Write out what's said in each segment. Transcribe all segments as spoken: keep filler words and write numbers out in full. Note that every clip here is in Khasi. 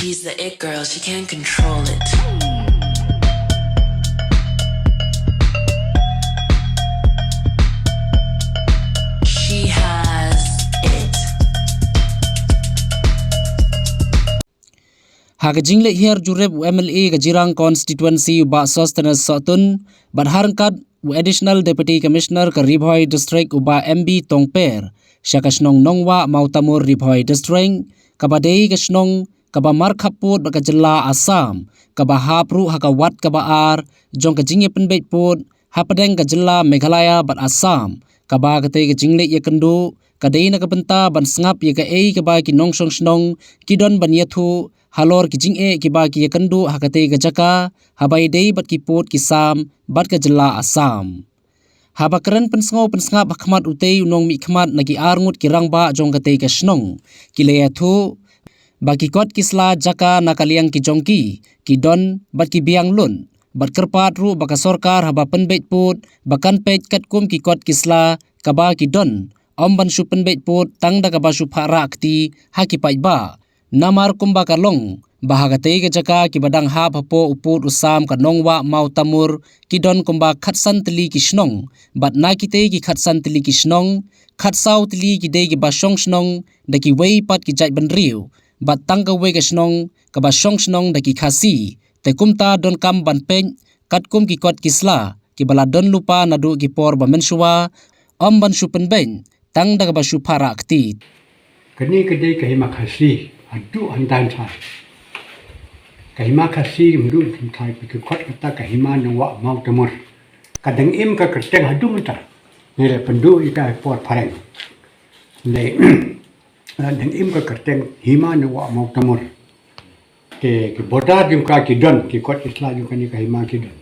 She's the it girl, she can't control it. She has it. Ha ka jingleit hiar jurip u M L A ka Jirang Constituency u Bah Sosthenes Sohtun, bad ha ryngkat u Additional Deputy Commissioner ka Ri Bhoi District u Bah M B Tongper, sha ka shnong Nongwah Mawtamur Ri Bhoi District, kaba dei ka shnong kaba markhappud bad ka jylla Assam, kaba hap ruh ha ka wat kaba ar jong ka jingïapynbeit pud hapdeng ka jylla Meghalaya bad Assam, kaba katei ka jingleit ïakynduh ka dei na ka bynta ban sngap ïa kaei kaba ki nongshong shnong ki don ban ïathuh halor ki jingeh kiba ki ïakynduh ha katei ka jaka, haba ïadei bad ki pud ki sam bad ka jylla Assam. Haba kren pynsngew pynsngap ha khmat utei u nongmihkhmat na ki arngut ki rangbah jong katei ka shnong, ki la ïathuh ba ki kot ki sla jaka na ka liang ki jong ki, ki don bad ki biang lut, bad kyrpad ruh ba ka sorkar haba pynbeit pud ba kan peit katkum ki kot ki sla kaba ki don, ym ban shu pynbeit pud tang da kaba shu phah rah kti ha ki paidbah. Namar kumba ka long ba ha katei ka jaka kiba dang hap hapoh u pud u sam ka Nongwah Mawtamur ki don kumba khatsan tylli ki shnong, bad na kitei ki khatsan tylli ki shnong, khatsaw tylli ki dei kiba shong shnong da kiwei pat ki jaitbynriew, bad tang kawei ka shnong kaba shong shnong da ki Khasi. Te kumta donkam ban peit katkum ki kot ki sla kiba la don lypa naduh ki por ba mynshuwa, ym ban shu pynbeit tang da kaba shu phah rah kti. Kane ka dei ka hima Khasi haduh hynda hynthai. Ka hima Khasi haduh hynda hynthai, ki khot kata ka hima Nongwah Mawtamur. Ka dang im ka kyrteng haduh mynta. Ngi la pynduh ïa ka ha por phareng. Ngi la dang im ka kyrteng hima Nongwah Mawtamur. Te ki border jong ka ki don, ki kot ki sla jong kane ka hima ki don.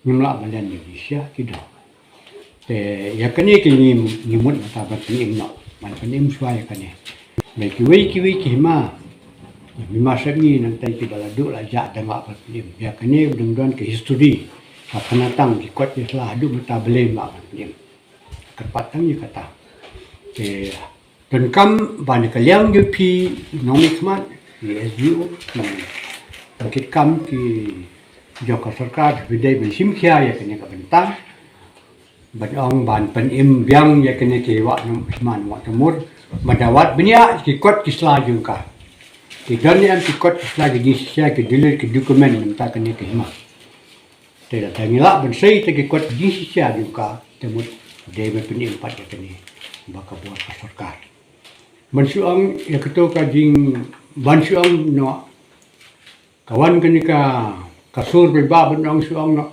Ngim lah ban len ïa ki sha ki don. Te ïa kane ki ngi, ngi mut mynta ban pynim noh, ban pynim shuwa ïa kane. Ba kiwei kiwei ki hima, hima sep ngi nangta kiba la duh la jah dang lah ban pynim. Ïa kane u dang don ka history, ka kynatang ki kot ki sla haduh mynta balei ngim lah ban pynim. Kyrpad tang ïa kata. Te donkam ba na ka liang jong phi nongmihkhmat, ki S D O, ki nongkitkam ki jong ka sorkar, phi dei ban shim khia ïa kane ka bynta. Ban ong ban pynim biang ïa kane ka wah Nong-, hima Nongwah Tamur. Ba da wad bniah ki kot ki sla jong ka. Ki don ne em ki kot ki sla, ki jingshisha, ki dalilah ki document mynta kane ka hima. Te lada ngi lah ban sei te ki kot jingshisha jong ka, te mut dei ban pynim pat ïa kane ba ka bor ka sorkar. Ban shu ong ïa kato ka jing, ban shu ong noh, ka wan kane ka, ka sur ba ban ong shu ong noh,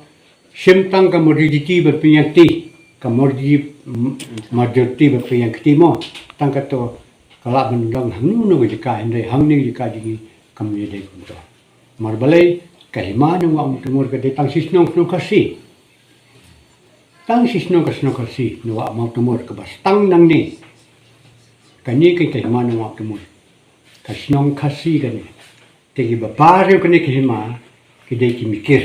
shim tang ka majority ba pynïaid kti, ka majority, majority ba pynïaid kti mo, tang kato ka lah ban long hangne ka jaka, hynrei hangne ka jaka jong ngi kam ïadei kumto. Namar balei, ka hima Nongwah Mawtamur ka dei tang shi shnong, shnong Khasi. Tang shi shnong, ka shnong Khasi, Nongwah Mawtamur kaba tang nangne. Kane ka, ka hima Nongwah Mawtamur. Ka shnong Khasi kane. Te kiba baroh kane ka hima, ki dei ki Mikir.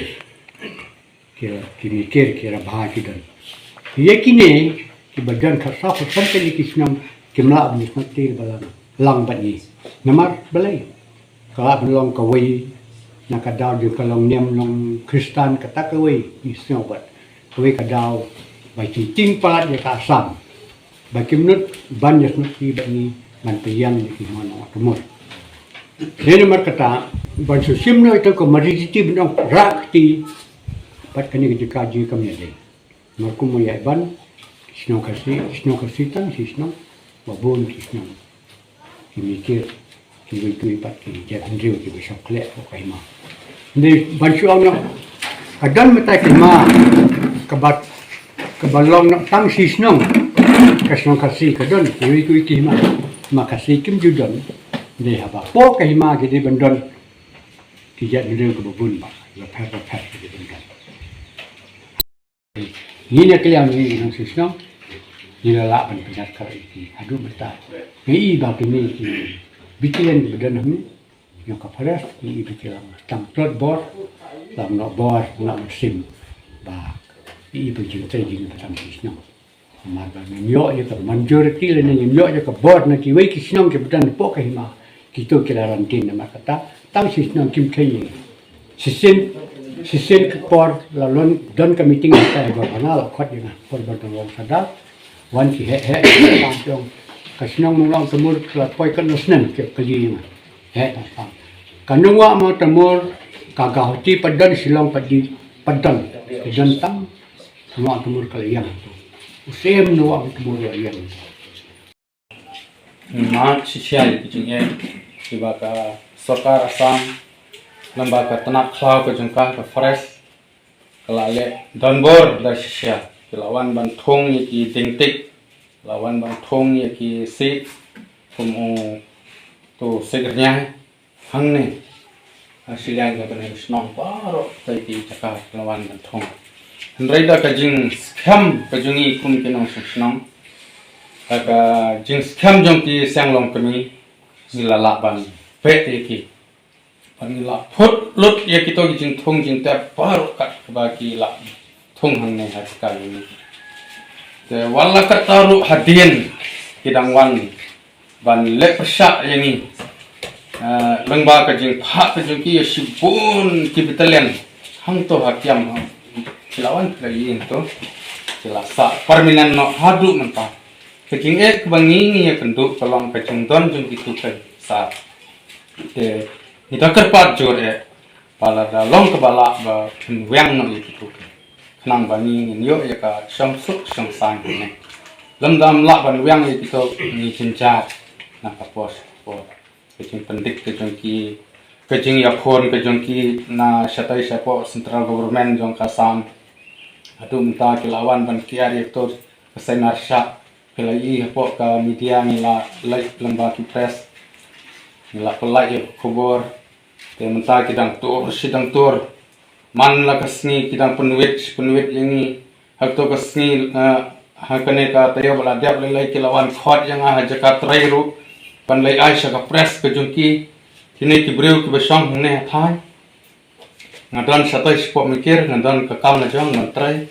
Ki, ki Mikir, ki Rabha ki don. Ïa kine, kiba don khatsaw khatsan tylli ki shnong, kim lah ban ïasnoh kti ba lang, lang bad ngi. Namar balei? Ka lah ban long kawei na ka daw jong ka long niam long Khristan kata kawei ngi sngew bad kawei ka daw ba ki king palat ïa ka Assam. Ba kim nud ban ïasnoh kti bad ngi ban pynïeng ïa ki hima Nongwah Tamur. Dei namar kata ban shu shim noh ïa ka majority ban ong rah kti bad kane ka jaka jong ngi kam ïadei. Namar kumba ïa ban shnong Khasi, shnong Khasi tang shi shnong, ba bun shi shnong. Ki Mikir, kiwei kiwei pat ki jait hynriew kiba shong khleh hapoh ka hima. Hynrei ban shu ong noh, ka don mynta ka hima kaba, kaba long noh tang shi shnong. Ka shnong Khasi ka don kiwei kiwei ki hima. Hima Khasi kim ju don. Hynrei haba hapoh ka hima ki dei ban don ki jait hynriew kiba bun bha, kiba pher bapher ki dei ban don. Ngi na ka liang jong ngi ki nongshong shnong, ngi la lah ban pynjah ka ïa ki haduh mynta. Ngi i ba kine ki battalion kiba don hangne jong ka forest, ngi i ba ki la tang tlot bor, la noh bor, la mynsiem ba ngi i ba jingtrei jong ngi ba tang shi shnong. Namar ba ngim ïoh ïa ka majority lane ngim ïoh ïa ka bor na kiwei ki shnong kiba don hapoh ka hima. Kito ki la randin namar kata tang shi shnong kim kheiñ. Shisien shisien ka por la lon don ka meeting ka ba na la khot ïa nga por ba don wong sada. Wan ki heh heh ka jong ka shnong Nonglong Tamur ka la poi ka no snem ki kali ïa nga. Heh ta pang ka nong wa ma Tamur ka ga hoti pa don Shillong pa di pa don ki don tang. Nong wa Tamur ka la ïang tu usem nong wa Tamur la ïang. Mat shisha ïa ki jingeh kiba ka sorkar Assam lem bad ka tnat khlaw ka jong ka ka forest ka la leh donbor da shisha. Ki la wan ban thung ïa ki ding tik, ki la wan ban thung ïa ki sik kum u tu sik rñiang. Hangne ha shiliang ka kane ka shnong baroh tai ki jaka ki la wan ban thung. Hynrei da ka jingskhem ka jong ngi kum ki nongshong shnong, da ka jingskhem jong ki seng long kmie, ngi la lah ban peit ïa ki. Ban ngi la phut lut ïa kito ki jingthung jingtep baroh kat kaba ki la thung hangne ha ka jaka jong ngi. Te wat la katta ruh hadien ki dang wan ban leh pyrshah ïa ngi. Ah, lyngba ka jingphah ka jong ki ïa shibun ki battalion hangto ha Kiam ha. Ki la wan pyrshah ïa ngi to. Ki la sah permanent noh haduh mynta. Ka jingeh kaba ngi ngi ïa kynduh ka long ka jingdon jong kitu ka sah. Te ngi da kyrpad jur eh ba lada long kaba lah ba pynweng noh ïa kitu. Khnang ba ngi ngin ïoh ïa ka shongsuk shongsaiñ ne. Lymda ym lah ban weng ïa kito ngi jynjar na ka por sha ka por. Ka jingpyndik ka jong ki, ka jingïakhun ka jong ki na shatai shapoh central government jong ka Assam. Haduh mynta ki la wan ban kiar ïa kito ka sainar shah. Phi la ïohi hapoh ka media ngi la leit lyngba ki press, ngi la pynlait ïa ka khubor. Te mynta ki dang tur shi dang tur. Man la ka sngi ki dang pynwit shi pynwit ïa ngi. Ha kato ka sngi, eh, ha kane ka taïew ba la dep lei lei ki la wan khot ïa nga ha jaka trei ruh ban leit ai sha ka press ka jong ki. Kine ki briew kiba shong hangne ha thaiñ. Nga don shatai shapoh Mikir, nga don ka kam la jong ngan trei.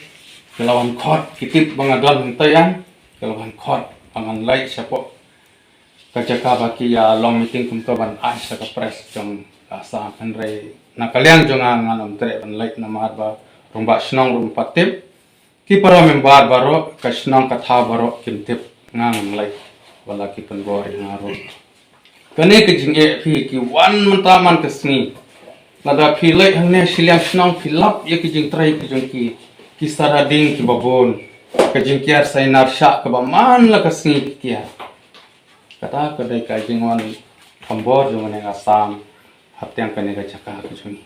Ki la wan khot, ki tip ba nga don hangtai, ki la wan khot ba ngan leit shapoh ka jaka ba ki ïa long meeting kumto ban ai sha ka press jong ka Assam. Hynrei na ka liang jong nga ngan ym treh ban leit namar ba rangbah shnong ruh ym pat tip. Ki para member baroh, ka shnong ka thaw baroh kim tip nga ngam leit, wat la ki pynbor ïa nga ruh. Kane ka jingeh phi ki wan mynta man ka sngi. Lada phi leit hangne shiliang shnong phi lap ïa ki jingtrei ki jong ki, ki sara ding kiba bun, ka jingkiar sainar shah kaba man la ka sngi ki kiar. Kata ka dei ka jingwan thombor jong une Assam hapdeng kane ka jaka ka jong ngi.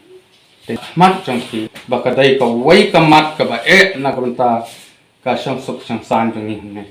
Te mat jong ki ba ka dei kawei ka mat kaba eh na ka bynta ka shongsuk shongsaiñ jong ngi hangne.